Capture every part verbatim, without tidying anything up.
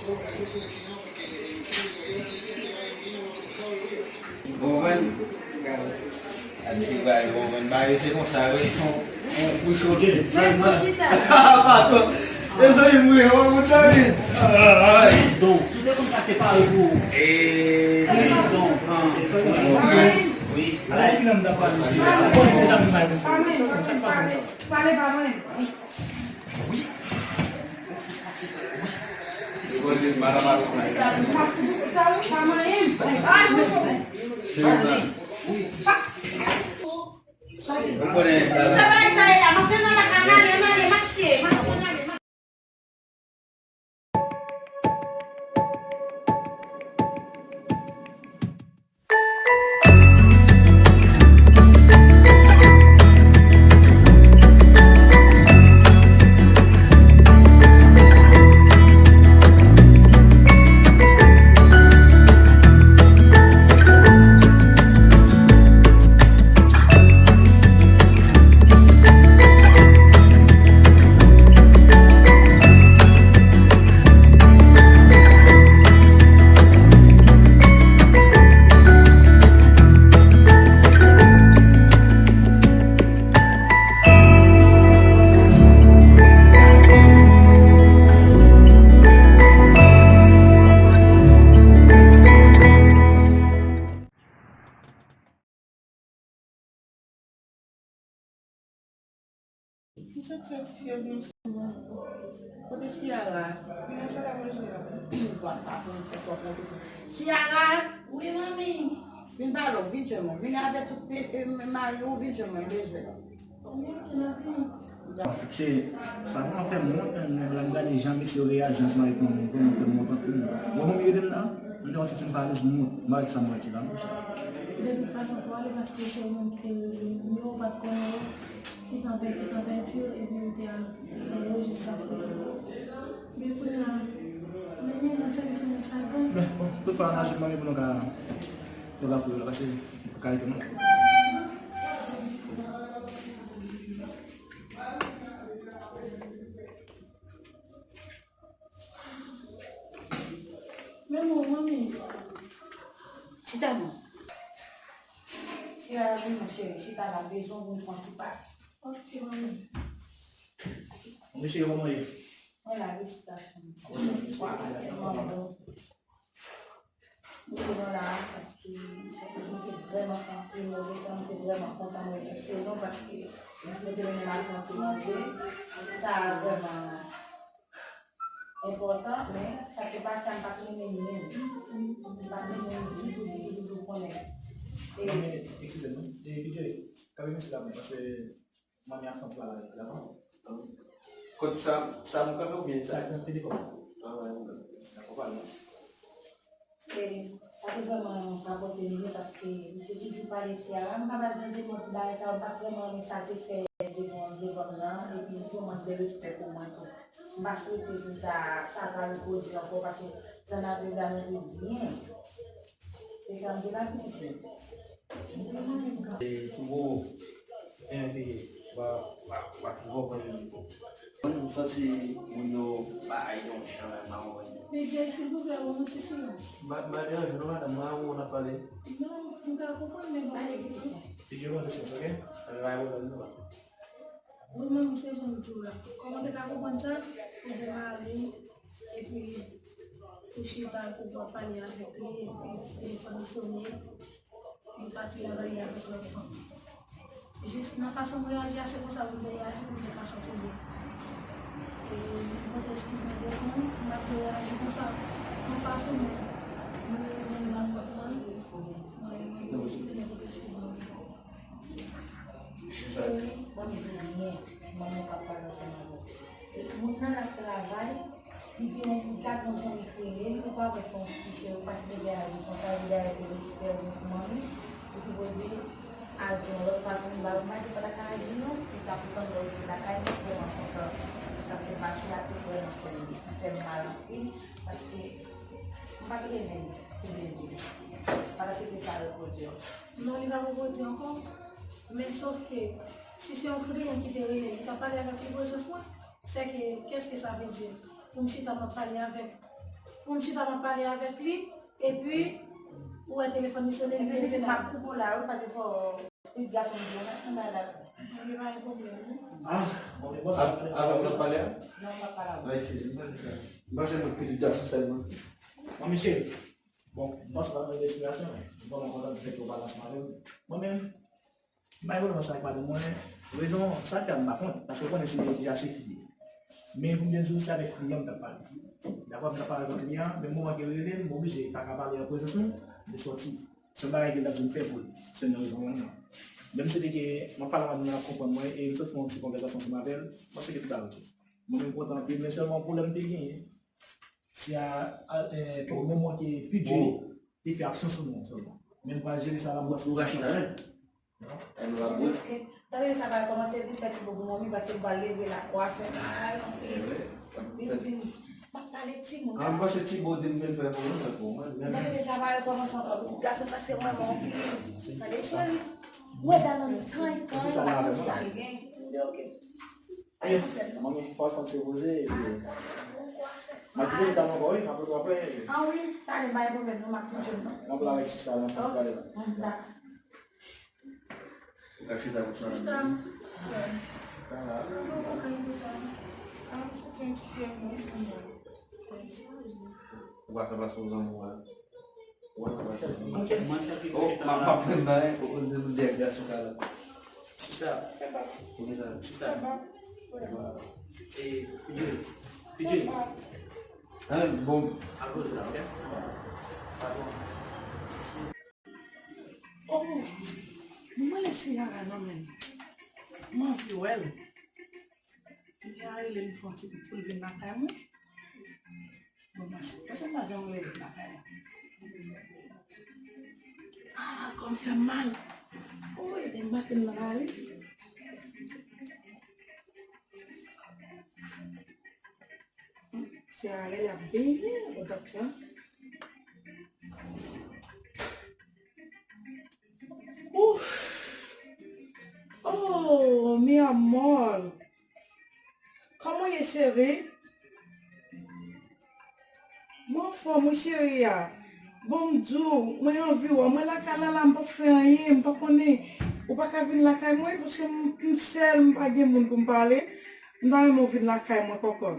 Ou konprann? Gade ki bagay, ou konprann? Bagay se konsa, wi. Se yon, yon kou choke. Patwon. Mezanmi, m ri, ou konprann sa, wi? Don, si w te konn sa te pare pou ou. Don, pran. Wi. Ala epi nan m ta pale, mesye. Bon, deja m bay konfyans. Sa k pase konsa? Pale pa mwen. Ou konnen sa. M santi yon ti fyèv nan sèman. Kote Ciara? Li nan sal a manje a. Bon, pa pran tèt w ap pran piti. Ciara! Wi, manmi. Vin pale w, vin jwenn mwen. Vin avèk tout pe-, e, mari w, vin jwenn mwen, m bezwen w. Bon, ok, m ap vini. Mesye, sa vrèman fè m wont, menm lè m gade jan mesye yo reyaji ansanm avèk manman m, vrèman fè m wont anpil. Bon, manmi rele m la, mwen te santi m pa alèz, m wont. M pa wè kisa m pral di la, monchè. De tout fason, fò w ale paske se ou menm ki te rele m yo, ou pa t konnen yo. Ki tanpè-, ki tanpèti yo, epi ou te al fè yo jiskaske. Men kounye a, men, men, men, sèvis mwen chagren. Men, bon, tout fwa, n a jwenn manmi pou nou ka fè lakou yo la, pase pou kalite nou. Men bon, manmi. Chita non. Siyara, vin non, cheri. Chita la, bezwen w pou n fè yon ti pale. Ok, manmi. Wi, cheri, kòman w ye? Mwen la, felisitasyon. Mwen bon. Mwen te nan la, paske mwen te vrèman santi move, sa, mwen te vrèman kontan mwen vin sezon, paske mwen te mennen maten ti manje. Sa vrèman enpòtan, men sa te pase a, m pa t renmen li menm. M pa t renmen li ditou, ditou, ditou, konnen. E non, men, eskize m, non? E, P J, ka remèsye la, paske manmi ap fè yon ti bagay la, dakò? Kot sa, sa nou kanpe oubyen sa? Sa nan telefòn. Ah, wè, wè. Dakò, pa non. E sa te vrèman rapòte m byen paske m te toujou pale Ciara, m pa t ap janm te kont bagay sa yo, m pa t vrèman renmen sa te fè devan, devan m nan, epi m di yon mank de respè pou mwen tou. M pa swete pou sa, sa ta repwodui ankò, paske jan n ap viv la, nou viv byen. Se sa m di la, pitit mwen. E ti bobo, enpi, pa, pa, pa ti bobo. M santi moun yo bay yon jan, m pa konprann. P J, silvouplè, ban mwen ti silans. M pa, m pa deranje w non, madanm, mwen avè w n ap pale. Non, m pa konprann, men bon. P J, ban m ti silans, ok? Ann bay pwoblèm nou la. Wi, manmi, se jan m di w la. Kòman w te ka konprann sa? Ou te mare, epi ou chita, ou p ap pale avèk li, epi telefòn li sone, li pati al rayi avèk lòt fanm. Jis nan fason m reyaji a, se konsa pou m te reyaji pou m te ka santi m byen. E m pote eskiz mwen devan w, m pa t dwe reyaji konsa. Yon fason mwen, mwen rekonèt lafòt mwen, mwen, mwen te esprime pote eskiz mwen devan w. Cheri, ban m di w byen, manman w k ap pale ansanm avè w. E moun nan l ap travay, li gen yon, li ka gen yon zanmi ki rele l, ou pa wè se yon ti cheri, ou pa t dwe reyaji konsa, li dayè te respè ou pou manmi, ou sipoze aji yon lòt fason, m pa, m pa di w pa ta ka aji non, ou ta pou tann lè w rive lakay mwen, m vrèman kontan sa k te pase a, te vrèman fè m, fè m mal anpil, paske m pa t renmen l, pou byen di w. M pa ta swete sa repwodui ankò. Non, li p ap repwodui ankò. Men sòf ke, si se yon kliyan ki te rele, li t ap pale avèk li prezans mwen. Sèke, qu'est-ce que ça veut dire? Pou m chita, m ap pale avèk pou m chita m ap pale avèk li, epi ou wè telefòn li sonnen, li te leve m ap koupe w la wi, paske fò pitit gason m di w nan bay la. Li pa gen pwoblèm non. Ah, bon, men bon, sa, avan m ap pale a? Non, m ap pale avè w. Ay, sezi, m pa di sa. M panse mwen pitit gason sèlman. Bon, mesye, bon, m panse pa nan respirasyon, men m vrèman kontan di fèt yo pale ansanm avè w. Mwen menm, m pa gen pwoblèm ansanm ak madanm mwen, rezon sa fè a m pa kont, paske w konnen se neglijans li ye. Men pou m byen di w, se avèk kliyan m t ap pale. Dapre m t ap pale avèk kliyan an, men moman ke li rele m, m oblije pa ka pale an prezans nou, m te sòti. Se yon bagay ke l t ap di m fè pou li. Se yon rezon mwen nan. Men m swete ke m ap pale avè l, l ap konprann mwen, e m sot fè yon ti konvèsasyon ansanm avè l, m panse ke tout bagay oke. Mwen menm kontan anpil, men sèlman pwoblèm m te genyen, se a, a, e, ke w menm wè ke P J te fè aksyon sou mwen sèlman. Men m pral jere sa la, m pral... Ou rache la, wi. Ay, nou la bwè. Ok. Tande sa va kòmanse, vin fè ti bobo manmi, paske m pral leve lakwa, fè mal anpil. Vin, vin. M ap pale timoun. Ah, m panse ti bobo m vin fè pou mwen, pou mwen. Tande sa va kòmanse ankò, pitit gason, paske mwen, mwen anpil. Tande, cheri. Ou wè, dan nan kay, kay, sa la, sa gen. Ok. Ayen, manmi, fò w fè yon ti poze, epi m ap poze ta ankò, wi, m ap poze apre. Ah wi, talè, pa gen pwoblèm, non, m ap toujou, non. M ap la avèk sista la, m ap pale la. Ou ka chita pou sa. Sista m. Sa va? Ou konprann pou sa? Ah, m santi yon ti fyèv, non, sèlman. Ou pa ka pase pou zanmi w a? Ou pa ka pase pou zanmi w a? Oh, m ap aprann bagay, ou konn de nou dèyè gason ka la. Sista. Poukisa? Sista. E, P J. P J. Ah, bon. Al poze la, ok? Patwon. Oh, mwen lè se Yara nan men. M anvi wè l. Yara rele m fè yon ti kout pou l vin lakay mwen. Bon, mas, èske m pa janm rele l lakay mwen? Ah, kò m fè m mal. Oh, ede m bate m nan lari. Se Yara l ap benyen, odòt sa. Ouf! Oh, mi amor! Kòman w ye, cheri? Mwen anfòm, wi, cheri a. Bon, m di w, mwen anvi wè w. Mwen lakay la, la, m p ap fè anyen, m pa konnen. Ou pa ka vin lakay mwen, paske m, m sèl, m pa gen moun pou m pale. M ta renmen w vin lakay mwen, kòkò.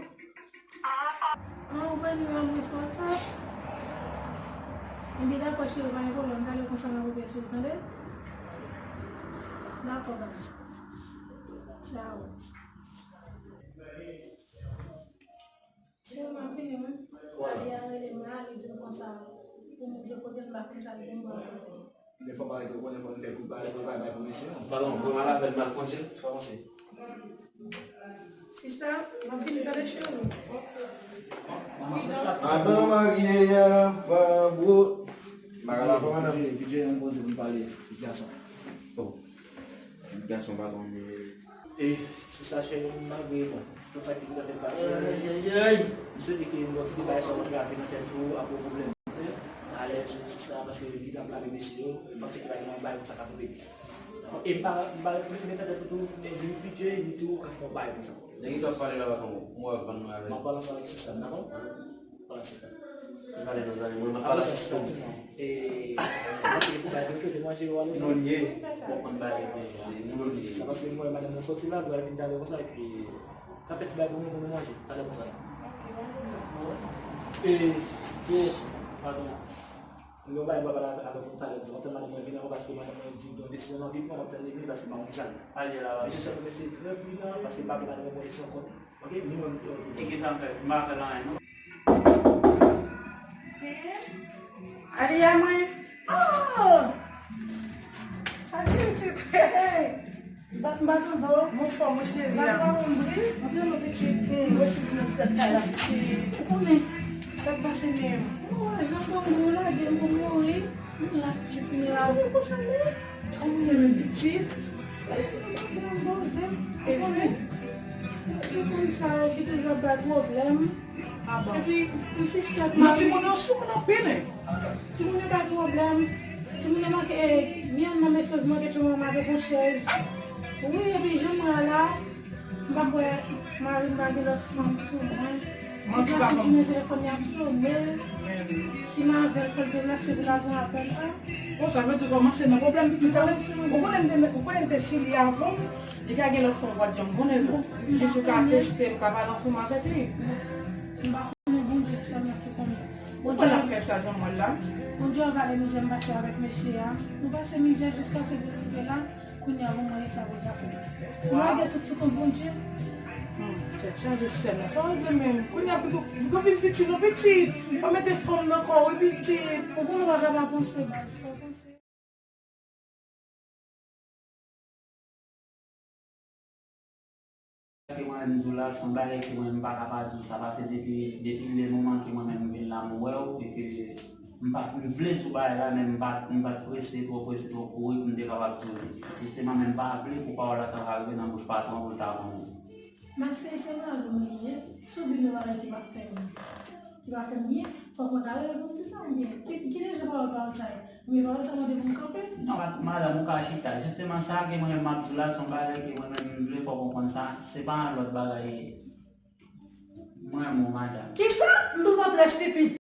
Ah, ou pa ni mwen sou WhatsApp? Ebyen, dakò, cheri, pa gen pwoblèm. Talè konsa, m ap rete sou ou, tande? Dakò, baz. Tchao. Cheri, m ap vini, wi. Talè a rele m la, li di m konsa, pou m di kote l, m pa konn sa l gen pou rakonte. Men fò m arete w konnen fò n fè kout pale, fò n pa bay pou mesye an. Patwon, voye m al avè l, m al kontye l, sa w panse? Sista, m ap vini tande cheri. Madan marye a pa bro. Madan pa madan. P J, P J, ann poze pou n pale, gason. Oh. Gason patwon, men. E, sista cheri, malgre, bon, tout sa ki te fèt pase, ayayay, m swete ke nou kite bagay sa yo trave nan tèt ou, apre pwoblèm. Alèz sou sista, paske li t ap lave mesye yo, m panse ke pa gen yon bagay konsa k ap repete. E m pa, m pa, m tande tou, men li pidye, li di w ka fè yon bagay konsa. De kisa w ap pale la, patwon? M wè w ap vann mwen avè l. M ap pale ansanm avèk sista m, dakò? Pale sista. Pale non, zanmi mwen, m ap pale sista m. E, m panse ke pou bagay yo, te manje yo ale. Non, li ye. Bon, konn bagay yo, se nou li ye. Sa paske m wè madanm nan sòti la, pou al vin talè konsa, epi Ka fè ti bagay pou nou, pou nou manje, talè konsa. E, se, padon. Mwen gen yon bagay mwen pale avèk ou talè konsa. Mwen tann madanm mwen vin ankò paske madanm mwen di gen yon desizyon nan vi mwen, mwen tann li vini paske m pa konn kisa l ye. Mesye sa pou mesye trè pridan paske m pa vle madanm mwen pran desizyon kont li. Ok, ni mwen m te ok. E kisa m fè? M pa fè l anyen non. Aliya mwen. Oh! Sa cheri ti. Bat m bat anba w. Mwen fò mwen cheri a. Bat m anba w. Mwen te yon pitit. Mwen si pou mwen tèt kay la pitit. Ou konnen. Sa k pase menm? Mwen wè jan gang yo lage m pou mouri. Mwen la pitit mwen la. Ou konn sa menm? Ou konnen menm pitit. Bat m anba w zen. Ou konnen. Se konn sa yo ki toujou ap bay pwoblèm. Epi, m sispèk mari. Non, timoun yo soumoun anpil, wi. Timoun yo bay pwoblèm. Timoun yo manke, eh, yonn nan mesye manke tchonm anba de pou chèz. Wi, epi jan mwen la, m pa kwè mari m pa gen lòt fanm sou mwen. Manti pa konn. Telefòn y ap sonnen. Si m avè l fè l te lè, se pou l ap pran apèl la. Bon, sa vle di w kòmanse nan pwoblèm pitit sa. Ou konnen m te, ou konnen m te Chili avan w, deja gen lòt fwa w pa t janm konnen tou. Jis ou ka teste l, ou ka pale ansanm avèk li. M pa konnen, Bondye sèlman ki konnen. Ou konn ap fè sa jan mwen la. Bondye va de mizè m pase avèk mesye a. Nou pase mizè jiskaske nou rive la. Kounye a, bon, mwen sa pou l pase. Ou lage tout sou kont Bondye. Hmm, tèt chaje sè nan sa w vle menm. Kounye a, pou pou vin pitit, nou pitit. Fò mete fanm nan kò w, wi, pitit. Ou konn ou pa ka pa panse, baz, fò panse. Ke mwen menm di w la, se yon bagay ke mwen menm m pa ka pa di w sa, paske depi, depi le moman ke mwen menm m vin la, m wè w, e ke m pa, m vle di w bagay la, men m pa, m pa t prese, twò prese, twò kouri pou m te kapab di w li. Jisteman, men m pa vle pou pawòl la ta ka rive nan bouch patwon pou l ta konnen. Master, se nan ou li ye. Si w di m yon bagay ki pa fè m, ki pa fè m byen, fòk mwen ta rele pou m di sa oubyen? Ki, ki deja pawòl, pawòl sa yo? Oubyen pawòl sa mande pou m kanpe? Non, ma-, madanm, ou ka chita. Jisteman, sa ke mwen menm m ap di w la, se yon bagay ke mwen menm m vle fè w konprann sa, se pa yon lòt bagay. Mwen renmen w, madanm. Kisa? M twouve w trè stipid.